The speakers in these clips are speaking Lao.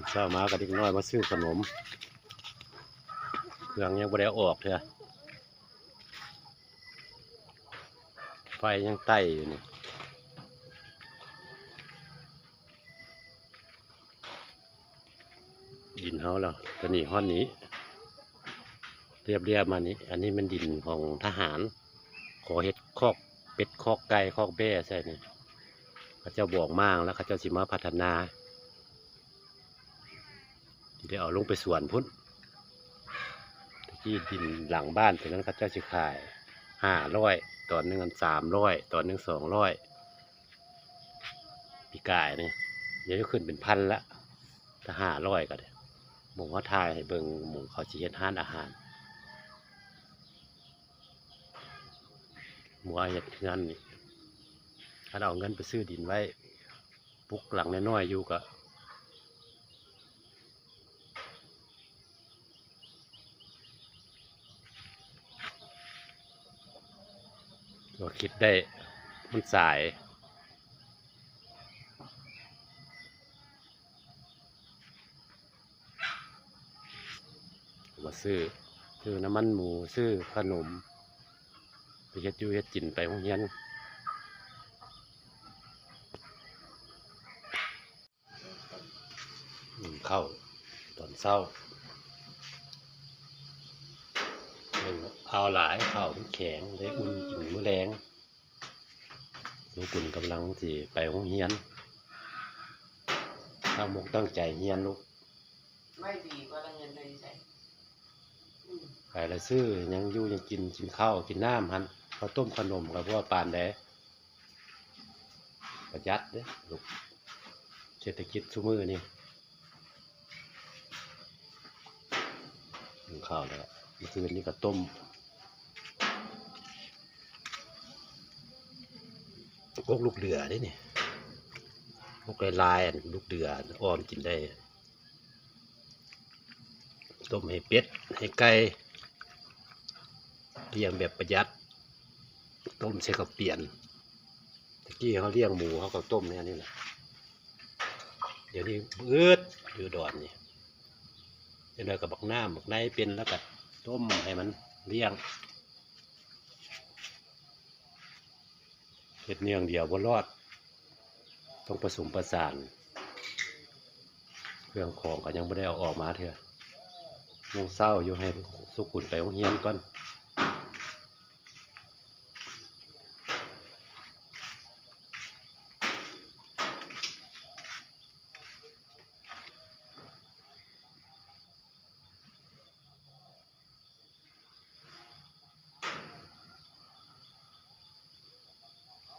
ເຊົ້າມາກໍເດັກນ້ອຍມາຊື້ຂະໜົມ ເຄື່ອງຍັງບໍ່ໄດ້ເອົາອອກເທື່ອ ໄຟຍັງໄຕ້ຢູ່ນີ້. ດິນເຮົາລະ ຕອນນີ້ຮອດນີ້ ລຽບໆມານີ້ ອັນນີ້ແມ່ນດິນຂອງທະຫານ ຂໍເຮັດຄອກເປັດ ຄອກໄກ່ ຄອກແບ້ໃສ່ນີ້ ເຂົາເຈົ້າບອກມາແລ້ວ ເຂົາເຈົ້າຊິມາພັດທະນາ ຊິໄດ້ເອົາລົງໄປສວນພຸ້ນ. ແຕ່ກີ້ດິນຫຼັງບ້ານຕົວນັ້ນ ເຂົາເຈົ້າຊິຂາຍຫ້າຮ້ອຍ ຕອນໜຶ່ງສາມຮ້ອຍ ຕອນໜຶ່ງສອງຮ້ອຍ ປີກາຍນີ້ ດຽວນີ້ຂຶ້ນເປັນພັນລະ ຖ້າຫ້າຮ້ອຍກໍໄດ້. ໝ່ອງເຮົາຖ່າຍໃຫ້ເບິ່ງ ໝ່ອງເຂົາຊິເຮັດຮ້ານອາຫານ ໝ່ອງເຮັດເຮືອນນີ້ ຄັນເອົາເງິນໄປຊື້ດິນໄວ້ ປຸກຫຼັງນ້ອຍໆຢູ່ກໍ ກໍຄິດໄດ້ ມັນສາຍ ມາຊື້ ຊື້ນ້ຳມັນໝູ ຊື້ຂະໜົມ ໄປເຮັດຢູ່ເຮັດກິນ ໄປໂຮງຮຽນ. ໜຶ້ງເຂົ້າຕອນເຊົ້າ ເອົາຫຼາຍ ເຂົ້າມັນແຂງ ໄດ້ອຸ່ນກິນມື້ແລງ. ລູກບຸນກຳລັງຊິໄປໂຮງຮຽນ ຕັ້ງອົກຕັ້ງໃຈຮຽນລູກ ໄວ້ດີກວ່າລະເງິນໄດ້ໃສ ໄປລະຊື້ຫຍັງຢູ່ຫຍັງກິນ ກິນເຂົ້າກິນນ້ຳຫັ້ນ ເຂົ້າຕົ້ມຂະໜົມກໍບໍ່ວ່າປານໃດ. ປະຢັດເດ້ລູກ ເສດຖະກິດຊຸມື້ນີ້. ກິນເຂົ້າແລ້ວ ມື້ຄືນນີ້ກໍຕົ້ມ ກົກລູກເດືອເດ້ນີ້ ກົກຫຼາຍໆ ອັນລູກເດືອອ່ອມກິນໄດ້. ຕົ້ມໃຫ້ເປັດໃຫ້ໄກ່ ລ້ຽງແບບປະຢັດ ຕົ້ມໃສ່ເຂົ້າປຽນ. ແຕ່ກີ້ເຮົາລ້ຽງໝູ ເຮົາກໍຕົ້ມໃນອັນນີ້ແຫຼະ. ດຽວນີ້ອືດຢູ່ດອນນີ້ ຈັກໜ້ອຍກໍບັກນ້ຳບັກໃນເປັນ ແລ້ວກໍຕົ້ມໃຫ້ມັນລ້ຽງ. ເຮັດເນື່ອງດຽວບໍ່ລອດ ຕ້ອງປະສົມປະສານ ເຄື່ອງຂອງກໍຍັງບໍ່ໄດ້ເອົາອອກມາເທື່ອ ຍັງເຊົ້າຢູ່ ໃຫ້ສຸກຂຸນໄປໂຮງຮຽນກ່ອນ.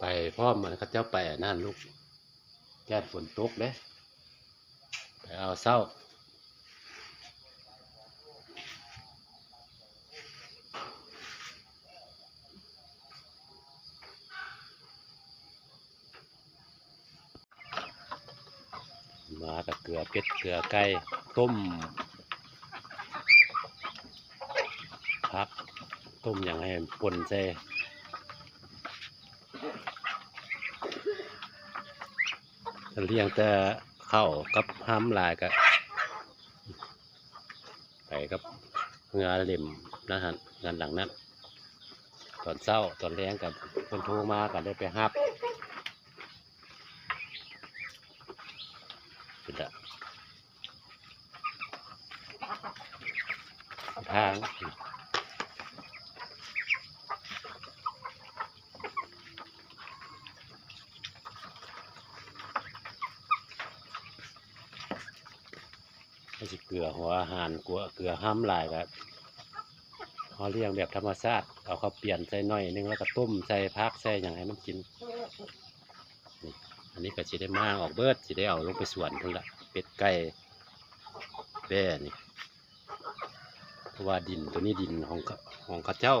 ໄປພ້ອມ ອັນເຂົາເຈົ້າໄປອັນນັ້ນລູກ ຢ້ານຝົນຕົກເດ້ ໄປເອົາເຊົ້າ. ມາກໍເກືອເປັດເກືອໄກ່ ຕົ້ມຜັກ ຕົ້ມຫຍັງໃຫ້ປົນໃສ່ ລ້ຽງແຕ່ເຂົ້າກັບຮຳຫຼາຍກໍ ໄປກັບເຮືອເຫຼັ້ມນັ້ນຫັ້ນ ເຮືອນຫຼັງນັ້ນ ຕອນເຊົ້າ ຕອນແລງກໍເພິ່ນໂທມາກໍໄດ້ໄປຮັບ ພຸ້ນລະ ທາງ ມັນຊິເກືອຫົວອາຫານ ເກືອ ເກືອຮຳຫຼາຍກໍ ເຮົາລ້ຽງແບບທຳມະຊາດ ເອົາເຂົ້າປຽນໃສ່ໜ້ອຍໜຶ່ງ ແລ້ວກໍຕົ້ມໃສ່ຜັກໃສ່ຫຍັງໃຫ້ມັນກິນ. ນີ້ ອັນນີ້ກໍຊິໄດ້ມ້າງອອກເບິດ ຊິໄດ້ເອົາລົງໄປສວນພຸ້ນລະ ເປັດໄກ່ແບ້ນີ້ ເພາະວ່າດິນໂຕນີ້ດິນຂອງ ຂອງເຂົາເຈົ້າ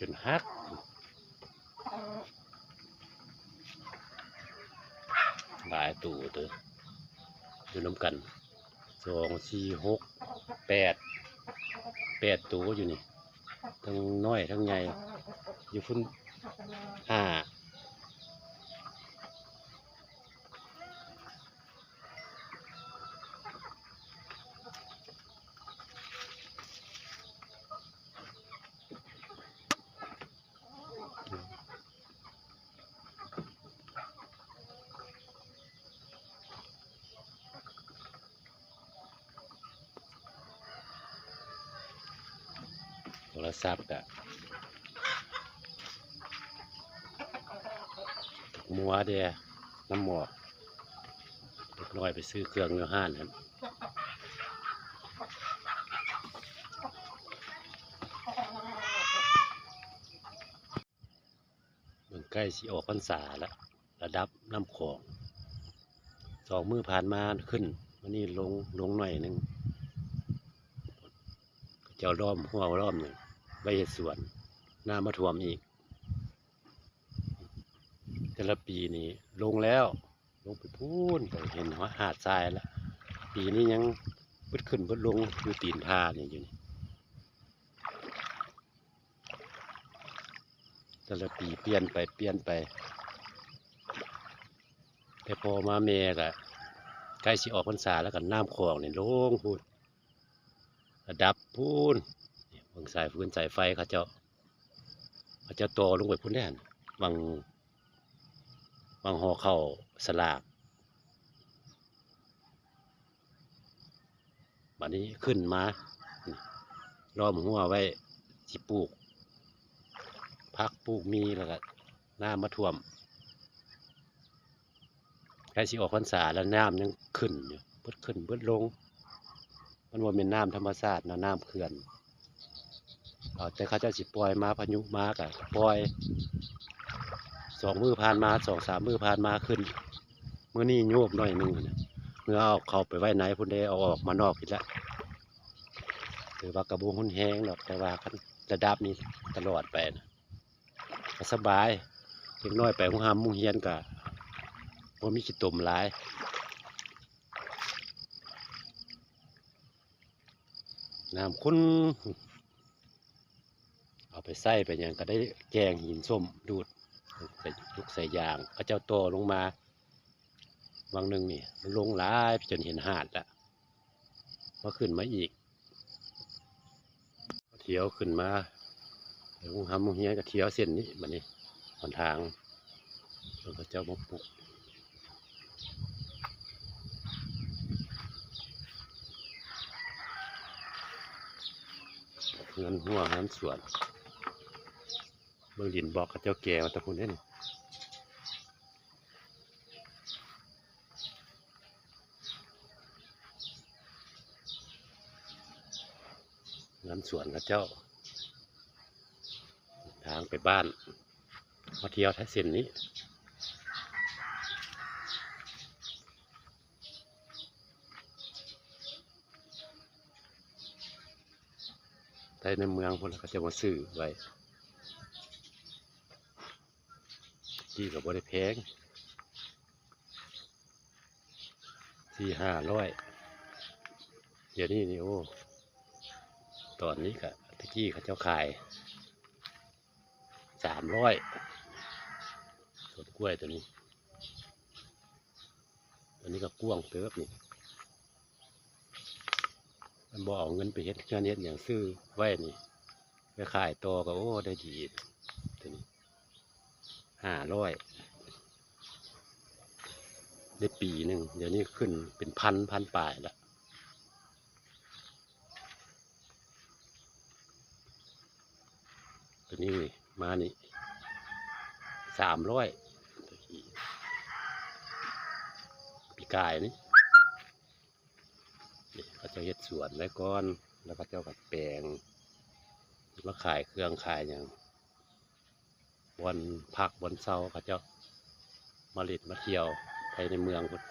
ຈົນຫັກ ຫຼາຍໂຕເຕີ ຢູ່ນຳກັນ ສອງ ສີ່ ຫົກ ແປດ ແປດໂຕຢູ່ນີ້ ທັງນ້ອຍທັງໃຫຍ່ ຢູ່ພຸ້ນ ຫ້າ ໂທລະສັບກະມົວແດ່ ນຳໝອກ ເດັກນ້ອຍໄປຊື້ເຄື່ອງຢູ່ຮ້ານຫັ້ນ. ເບິ່ງໃກ້ຊິອອກພັນສາລະ ລະດັບນ້ຳຂອງ ສອງມື້ຜ່ານມາຂຶ້ນ ມື້ນີ້ລົງ ລົງໜ້ອຍໜຶ່ງ ເຂົາເຈົ້າລ້ອມຮົ້ວລ້ອມຫຍັງໄວ້ເຮັດສວນ ນ້ຳມາຖ້ວມອີກ. ແຕ່ລະປີນີ້ລົງແລ້ວ ລົງໄປພຸ້ນ ໄປເຫັນຫາດຊາຍລະ ປີນີ້ຍັງເບິດຂຶ້ນເບິດລົງຢູ່ຕີນຜານີ້ຢູ່ນີ້. ແຕ່ລະປີປ່ຽນໄປປ່ຽນໄປ ແຕ່ພໍ່ມາແມ່ກະໃກ້ຊິອອກພັນສາແລ້ວ ກະນ້ຳຂອງນີ້ລົງພຸ້ນ ລະດັບພຸ້ນ. ເບິ່ງສາຍຟືນສາຍໄຟເຂົາເຈົ້າ ເຂົາເຈົ້າຕໍ່ລົງໄປພຸ້ນເດ້ ຫວ່າງ ຫວ່າງຫໍ່ເຂົ້າສະຫຼາກ. ບາດນີ້ຂຶ້ນມາ ລ້ອມຮົ້ວໄວ້ ຊິປູກຜັກປູກໝີ່ ແລ້ວກະນ້ຳມາຖ້ວມ ໃກ້ຊິອອກພັນສາແລ້ວ ນ້ຳຍັງຂຶ້ນຢູ່ ເບິດຂຶ້ນເບິດລົງ. ມັນບໍ່ແມ່ນນ້ຳທຳມະຊາດເນາະ ນ້ຳເຂື່ອນ. ເອົາແຕ່ເຂົາເຈົ້າຊິປ່ອຍມາ ພາຍຸມາກະປ່ອຍ. ສອງມື້ຜ່ານມາ ສອງສາມມື້ຜ່ານມາຂຶ້ນ ມື້ນີ້ໂຍບໜ້ອຍໜຶ່ງ ເມື່ອເອົາເຂົ້າໄປໄວ້ໃນພຸ້ນເດ້ ເອົາອອກມານອກພີ້ລະ. ຖືວ່າກະບໍ່ຮຸນແຮງດອກ ແຕ່ວ່າຄັນລະດັບນີ້ຕະຫຼອດໄປນະ ກະສະບາຍ ເດັກນ້ອຍໄປໂຮງຮ່ຳໂຮງຮຽນກະບໍ່ມີຂີ້ຕົມຫຼາຍ. ນ້ຳຂຸ່ນ ເອົາໄປໃຊ້ໄປຫຍັງກະໄດ້ແກງຫີນສົ້ມດູດ ໃສ່ທຸກໃສ່ຢາງ. ເຂົາເຈົ້າຕໍ່ລົງມາຫວ່າງໜຶ່ງນີ້ ມັນລົງຫຼາຍຈົນເຫັນຫາດລະ ມາຂຶ້ນມາອີກ. ທ່ຽວຂຶ້ນມາ ໄປໂຮງຮ່ຳໂຮງຮຽນກະທ່ຽວເສັ້ນນີ້ ບາດນີ້ຫົນທາງ ເຂົາເຈົ້າມາປຸກ ເຮືອນຮົ້ວເຮືອນສວນ. ເບິ່ງດິນບລັອກເຂົາເຈົ້າແກ່ມາແຕ່ພຸ້ນເດ້ນີ້. ເຮືອນສວນເຂົາເຈົ້າ ທາງໄປບ້ານ ມາທ່ຽວແຖວເສັ້ນນີ້ ໄທໃນເມືອງພຸ້ນລະ ເຂົາເຈົ້າມາຊື້ໄວ້. ກີ້ກະບໍ່ໄດ້ແພງ ສີ່ຫ້າຮ້ອຍ ດຽວນີ້ນີ້ ໂອ້ ຕອນນີ້ກະ ແຕ່ກີ້ເຂົາເຈົ້າຂາຍສາມຮ້ອຍ ສວນກ້ວຍໂຕນີ້. ໂຕນີ້ກະກວ້າງເຕີບນີ້ ມັນບໍ່ເອົາເງິນໄປເຮັດເຮືອນເຮັດຫຍັງ ຊື້ໄວ້ນີ້ ໄປຂາຍຕໍ່ກະ ໂອ້ ໄດ້ດີ. ໂຕນີ້ຫ້າຮ້ອຍ ໄດ້ປີໜຶ່ງ ດຽວນີ້ຂຶ້ນເປັນພັນ ພັນປາຍລະ. ໂຕນີ້ມານີ້ສາມຮ້ອຍ ປີກາຍນີ້. ນີ້ເຂົາເຈົ້າເຮັດສວນໄວ້ກ່ອນ ແລ້ວເຂົາເຈົ້າກະແປງ ມາຂາຍເຄື່ອງຂາຍຫຍັງ ບ່ອນພັກບ່ອນເຊົາເຂົາເຈົ້າ ມາຫຼິ້ນມາທ່ຽວໄປໃນເມືອງພຸ້ນ.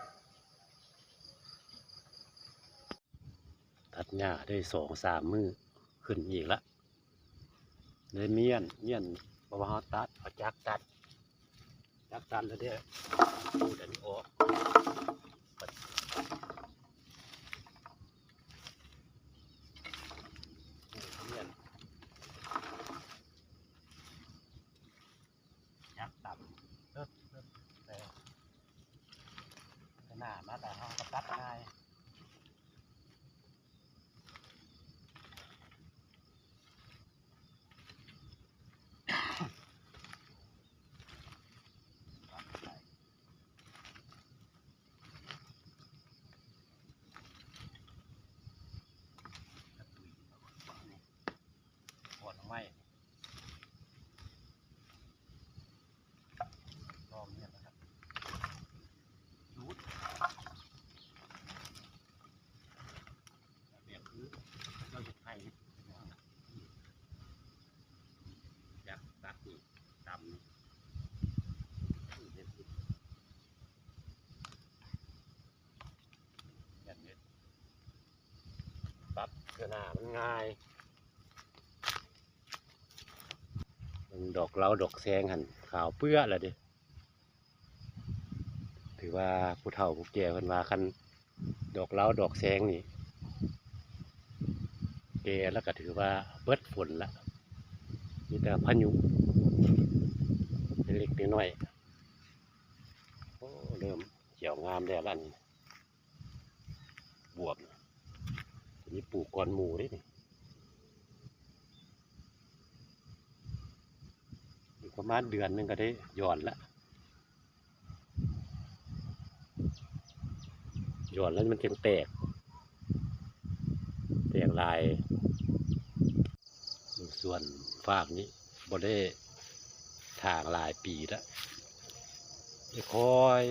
ຕັດຫຍ້າໄດ້ສອງສາມມື້ ຂຶ້ນອີກລະ ໄດ້ມ້ຽນ ມ້ຽນ ເພາະວ່າເຮົາຕັດ ເອົາຈັກຕັດ ຈັກຕັດແລ້ວເດ້ ຂູດອັນນີ້ອອກ. ມ້ຽນ ຈັກຕຳເລິດໆ ແຕ່ໜ້າມາກໍເຮົາກໍຕັດງ່າຍ. ລອງເຮັດນະຄັບ ຈູດ ແບບຄືເຂົາເຈົ້າເຮັດໄຮ່ ຢາກຕັດນີ້ ຕຳນີ້ ເຮັດ ແບບນີ້ ຕັດເທື່ອໜ້າມັນງ່າຍ. ເບິ່ງດອກລາວດອກແຊງຫັ້ນ ຂາວເປື້ອລະເດ້. ຖືວ່າຜູ້ເຖົ້າຜູ້ແກ່ເພິ່ນວ່າ ຄັນດອກລາວດອກແຊງນີ້ແກ່ແລ້ວກໍຖືວ່າເບິດຝົນລະ ມີແຕ່ພາຍຸເລັກໆນ້ອຍໆ. ໂອ້ ເລີ່ມຂຽວງາມແລ້ວລະອັນນີ້. ບວບ ຕົວນີ້ປູກກ່ອນໝູ່ເດ້ນີ້ ອີກປະມານເດືອນໜຶ່ງກໍໄດ້ຢອນລະ ຢອນລະມັນຈຶ່ງແຕກ ແຕກຫຼາຍ. ຢູ່ສວນຟາກນີ້ບໍ່ໄດ້ຖາງຫຼາຍປີລະ ຄ່ອຍ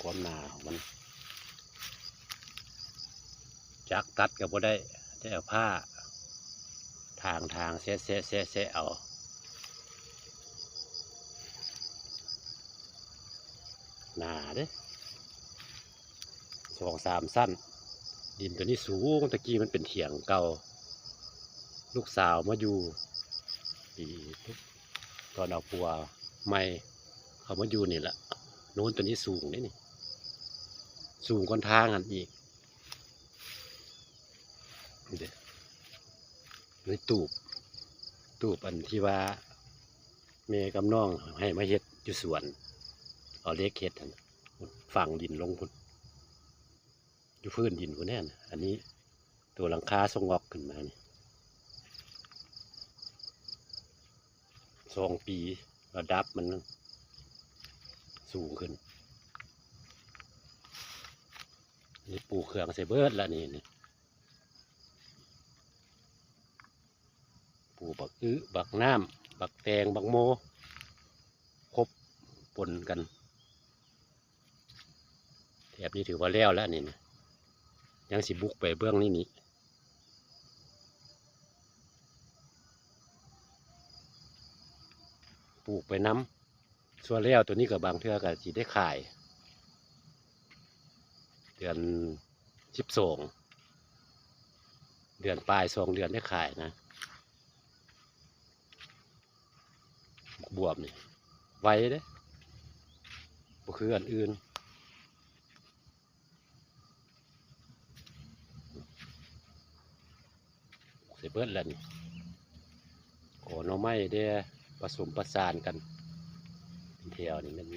ຄວາມໜາຂອງມັນ ຈັກຕັດກໍບໍ່ໄດ້ ແຕ່ເອົາພ້າຖາງໆ ແຊະໆໆເອົາ. ໜາເດ້ ສອງສາມຊັ້ນ. ດິນຕົວນີ້ສູງ ຕະກີ້ມັນເປັນຖຽງເກົ່າ ລູກສາວມາຢູ່ ປີ ຕອນເອົາຜົວໃໝ່ ເຂົາມາຢູ່ນີ້ລະ. ໂນນຕົວນີ້ສູງເດ້ນີ້ ສູງກວ່າທາງຫັ້ນອີກ. ນີ້ເດ້ ນີ້ຕູບ ຕູບອັນທີ່ວ່າແມ່ກັບນ້ອງໃຫ້ມາເຮັດຢູ່ສວນ ເອົາເຫຼັກເຮັດຫັ້ນ ຝັງດິນລົງພຸ້ນ ຢູ່ພື້ນດິນພຸ້ນແນ່ນ. ອັນນີ້ຕົວຫຼັງຄາສະຫງົອກຂຶ້ນມານີ້ ສອງປີ ລະດັບມັນສູງຂຶ້ນ. ນີ້ປູກເຄື່ອງໃສ່ເບິດລະນີ້ ນີ້ ປູກບັກອຶ ບັກນ້ຳ ບັກແຕງ ບັກໂມ ຄົບປົນກັນ. ແຖບນີ້ຖືວ່າແລ້ວລະນີ້ນະ ຍັງຊິບຸກໄປເບື້ອງນີ້ນີ້ ປູກໄປນຳ. ສ່ວນແລ້ວຕົວນີ້ກໍບາງເທື່ອກໍຊິໄດ້ຂາຍ ເດືອນສິບສອງ ເດືອນປາຍ ສອງເດືອນໄດ້ຂາຍນະ. ບັກບວບນີ້ໄວເດ້ ບໍ່ຄືອັນອື່ນ. ໃສ່ເບິດແລ້ວນີ້ ກໍໜໍ່ໄມ້ເດ້ ປະສົມປະສານກັນ ເປັນແຖວນີ້ແມ່ນ